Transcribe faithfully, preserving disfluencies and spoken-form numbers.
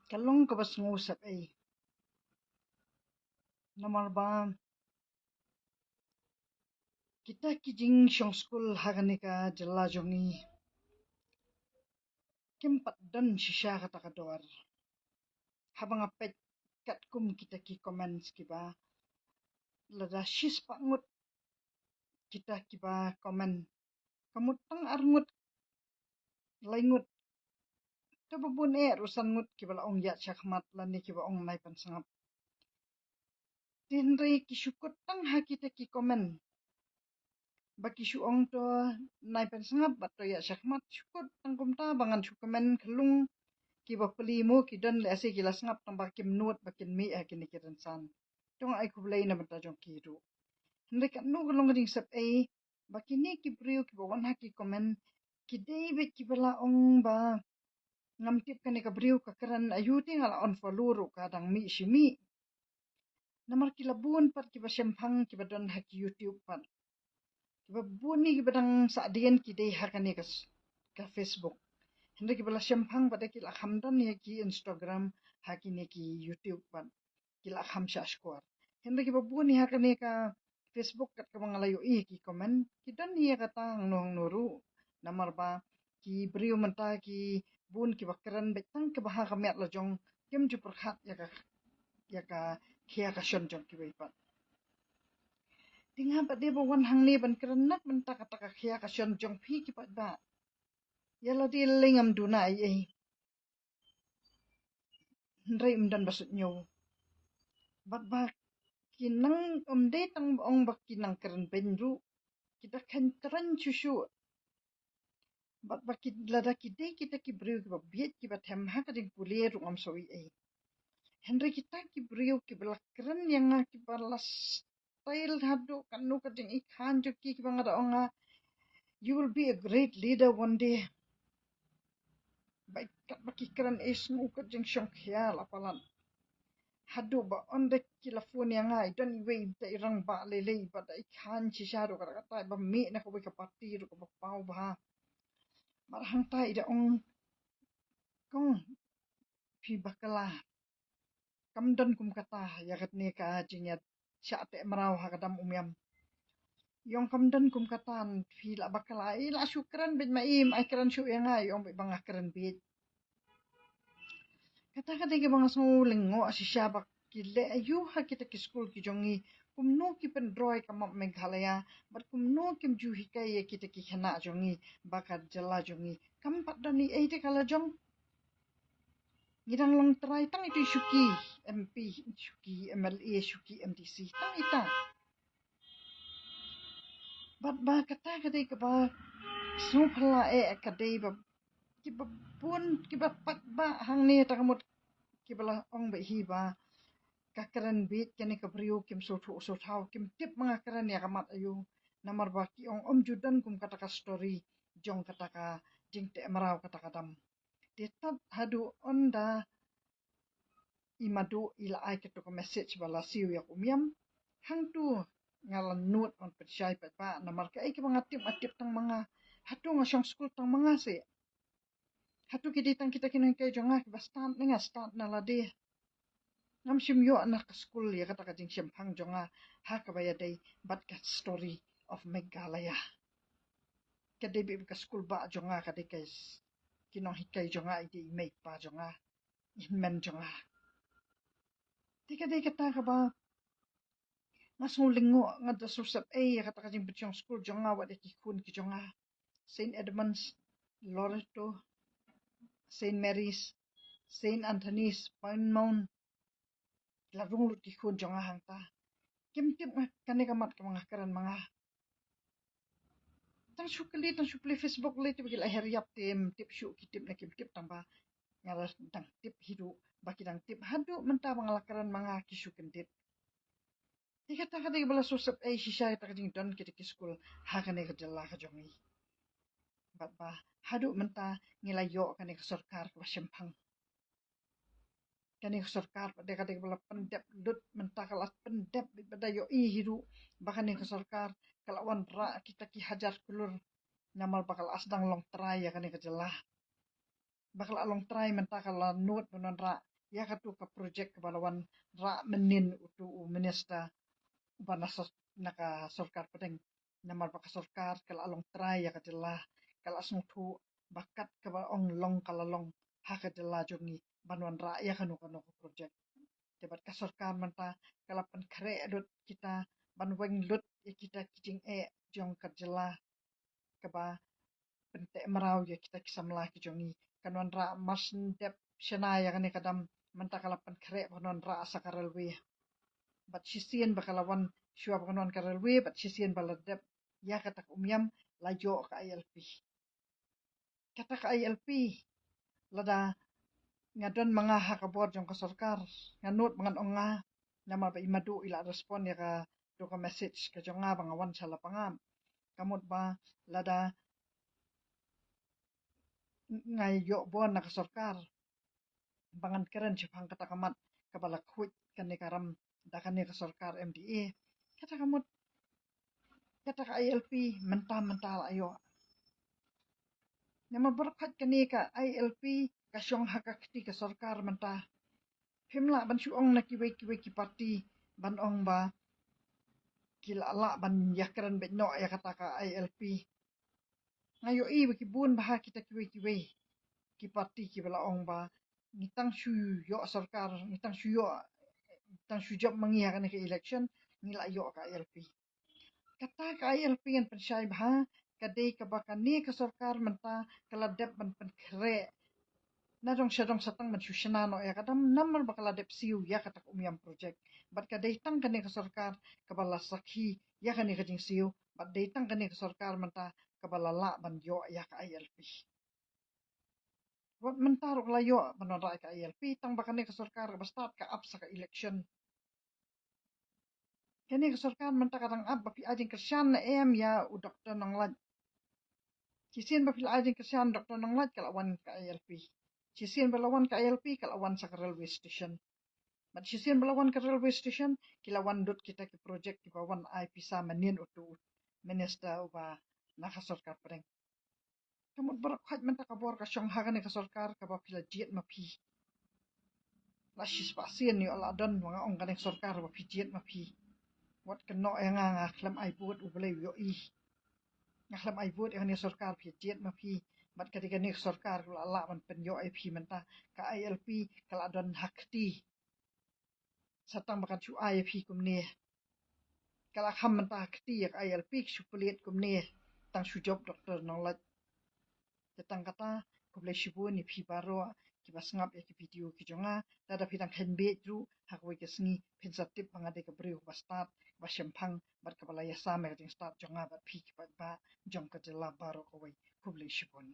Ka long kaba sngewsih ei. Namar ba kita ki jingshong skul ha kane ka jylla jong ngi kim pat don shisha kata ka dor. Haba nga peit katkum kita ki comments kiba lada shispah ngut kita kiba comment, ka mut tang ar ngut, lai ngut, te ba bun eh ruh san ngut kiba la ong ïa shakhmat lane kiba ong nai pynsngap. Te hynrei ki shu kut tang ha kita ki comment ba ki shu ong to nai pynsngap bad to ïa shakhmat, shu kut tang kumta ba ngan shu comment khlung. Kiba plie mo ki don lehse ki la sngap tang ba kim nud ba kin mih ha kine ki rynsan. Te nga ai khublei na bynta jong ki ruh. Hynrei katno ka long ka jingsep ei ba kine ki briew kiba wan ha ki comment ki dei beit kiba la ong ba ngam tip kane ka briew ka kren aïu, te nga la unfollow ruh ka dang mih shi mih. Namar ki la bun pat kiba shemphang kiba don ha ki YouTube pat. Kiba bun ne kiba dang sah dien ki dei ha kane ka, ka Facebook. Hynrei kiba la shemphang pat de ki la kham don ïa ki Instagram, ha kine ki YouTube pat ki la kham shah shkor. Hynrei kiba bun ne ha kane ka Facebook kat kaba nga la ïohi ki comment, ki don ïa kata hangno hangno ruh. Namar ba ki briew mynta ki bun kiba kren beit tang kiba ha ka met la jong, kim ju pyrkhat ïa ka, ïa ka khia ka shon jong kiwei pat. Te nga pat de ba wan hangne ban kren na ka bynta kata ka khia ka shon jong phi ki paidbah. Ïa lade lei ngam duna ei ei. Hynrei ym don ba sut ñiew. Bad ba ki nang, ym dei tang ba ong ba ki nang kren beiñ ruh. Ki da kheiñ tren shuh shuh. Bad ba ki, lada ki dei kita ki briew kiba bieit kiba them ha ka jingpule ruh ngam sngew ei ei. Hynrei kita ki briew kiba la kren ïa nga kiba la style haduh katno ka jingïakhain jong ki kiba nga da ong nga, you will be a great leader one day. Ba katba ki kren ei sngew ka jingshongkhia la palat. Haduh ba ynda ki la phone ïa nga, i don iwei te i rangbah lei lei ba da i khan shisha ruh ka da kata ba mih na kawei ka party ruh kaba paw bha. Mar hangta i da ong, kong, phi bakla. Kam don kum kata ïa katne ka jingïashah teh mraw ha ka dam Umiam. Ïong kam don kum kata, phi la bakla, i la shu kren beit ma i, ym ai kren shuh ïa nga, ïong beit ba nga kren beit. Kata ka dei kaba nga sngew lyngngoh shisha ba ki leh aïu ha kita ki skul ki jong ngi, kumno ki pyndroi ka map Meghalaya, bad kumno kim ju hikai ïa kita ki khynnah jong ngi ba ka jylla jong ngi kam pat don ei ei te ka la jong. Ngi dang long trai tang ita i shuki M P, shuki M L A, shuki M D C, tang ita. Bad ba kata ka dei kaba sngewphylla eh ka dei ba kiba bun kiba pat ba hangne ta ka mut kiba la ong ba hi ba ka kren beit kane ka briew, kim sngewthuh sngewthaw, kim tip ma nga kren ïa ka mat aïu. Namar ba ki ong ym ju don kum kata ka story jong kata ka jingteh mraw kata ka dam. Te tad haduh ynda i Madu i la ai kato ka message ba la siew ïa ka Umiam, hangto nga la nud ban pynshai pat ba namar kaei kaba nga tip, nga tip tang ma nga. Hato nga shong skul tang ma nga seh? Hato ki dei tang kita ki nonghikai jong nga kiba stad ne nga stad na lade? Ngam shym ïoh na ka skul ïa kata ka jingshemphang jong nga ha kaba ïadei bad ka story of Meghalaya. Ka dei beit ka skul bah jong nga, ka dei ka s-, ki nonghikai jong nga i dei i mei i pa jong nga, i hynmen jong nga. Te ka dei kata kaba nga sngew lyngngoh, nga da sngewsep ei ïa kata ka jingpynshong skul jong nga wat ïa ki khun ki jong nga. Saint Edmunds, Loreto, Saint Mary's, Saint Anthony's, Pine Mount. La rung lut ki khun jong nga hangta. Kim tip nga kane ka mat kaba nga kren ma nga. Tang shu kylli, tang shu plie Facebook lei te ba ki la her ïap te ym tip shuh, ki tip ne kim tip, tang ba nga la dang tip hi ruh ba ki dang tip. Haduh mynta ba nga la kren ma nga ki shu kyndit. Te kata ka dei ba la sngewsep ei shisha kata ka jingdon kita ki skul ha kane ka jylla ka jong ngi. Bad ba haduh mynta ngi la ïoh kane ka sorkar kaba shemphang. Kane ka sorkar pat de ka dei kaba la pyndep lut, mynta ka la pyndep bad da ïohi hi ruh ba kane ka sorkar ka la wanrah kita ki hajar klur. Namar ba ka la sdang long trai ïa kane ka jylla. Ba ka la long trai mynta ka la nud ban wanrah ïa katu ka project kaba la wanrah mynnin utu u minister uba na sor-, na ka sorkar pdeng. Namar ba ka sorkar ka la long trai ïa ka jylla, ka la sngewthuh ba kat kaba ong long ka la long ha ka jylla jong ngi ban wanrah ïa kano kano ka project. Te bad ka sorkar mynta ka la pynkhreh lut kita ban weng lut ïa kita ki jingeh jong ka jylla kaba pynteh mraw ïa kita ki samla ki jong ngi. Kan wanrah mar shen dep shna ïa kane ka dam, mynta ka la pynkhreh ba kan wanrah sa ka railway. Bad shisien ba ka la wan, shuwa ba kan wan ka railway, bad shisien ba la dep ïa kata ka umïam, la ïoh ka I L P. Kata ka I L P, lada nga don ma nga ha ka bor jong ka sorkar, nga nud ba ngan ong nga, namar ba i Madu i la respond ïa katu ka message ka jong nga ba nga wan sha Lapangap. Ka mut ba lada nga ïoh bor na ka sorkar, ba ngan kren shaphang kata ka mat kaba la khuid kane ka ram da kane ka sorkar M D A. Kata ka mut, kata ka I L P mynta mynta la ïoh. Namar baroh khoit kane ka I L P ka shong ha ka kti ka sorkar mynta. Phim lah ban shu ong na kiwei kiwei ki parti ban ong ba ki la lah ban ïakren beit noh ïa kata ka I L P. Nga ïohi ba ki bun bha kita kiwei kiwei ki parti kiba la ong ba ngi tang shu ïoh sorkar, ngi tang shu ïoh, tang shu jop ma ngi ha kane ka election, ngi la ïoh ka I L P. Kata ka I L P ngan pynshai bha, ka dei kaba kane ka sorkar mynta ka la dep ban pynkhreh na dong sha dong sa tang ban shu shna noh ïa ka dam, namar ba ka la dep siew ïa kata ka umïam project. Bad ka dei tang kane ka sorkar kaba la sakhi ïa kane ka jingsiew, bad dei tang kane ka sorkar mynta kaba la lah ban ïoh ïa ka I L P. Wat mynta ruh ka la ïoh ban wanrah ka I L P, tang ba kane ka sorkar kaba stad ka ap sa ka election. Kane ka sorkar mynta ka dang ap ba phi ai jingkyrshan ne em ïa u Doktor Nonglait. Shisien ba phi la ai jingkyrshan Doktor Nonglait ka la wan ka I L P. Shisien ba la wan ka I L P ka la wan sa ka railway station. Bad shisien ba la wan ka railway station ki la wan lut kita ki project kiba wan ai pisa mynnin utu u minister uba na ka sorkar pdeng. Ka mut baroh khoit mynta ka bor ka shong ha kane ka sorkar kaba phi la jied ma phi. La shispah sien ïoh la don ba nga ong kane ka sorkar ba phi jied ma phi. Wat kynnoh ïa nga, nga khlem ai vote, U Blei u ïohi. Nga khlem ai vote ïa kane ka sorkar, phi jied ma phi. Bad ka dei kane ka sorkar ka la lah ban pynïoh ïa phi mynta. Ka I L P ka la don ha kti. Sa tang ba kan shu ai ïa phi kumne. Ka la kham mynta ha kti ïa ka I L P ka shu pynleit kumne. Tang shu jop Doktor Nonglait. Te tang kata, khublei shibun ïa phi baroh kiba sngap ïa ki video ki jong nga. Lada phi dang kheiñ beit ruh ha kawei ka sngi, phin sa tip ba nga dei ka briew kaba stad, kaba shemphang bad kaba la ïasam ïa ka jingstad jong nga bad phi ki paidbah jong ka jylla baroh kawei. Khublei shibun.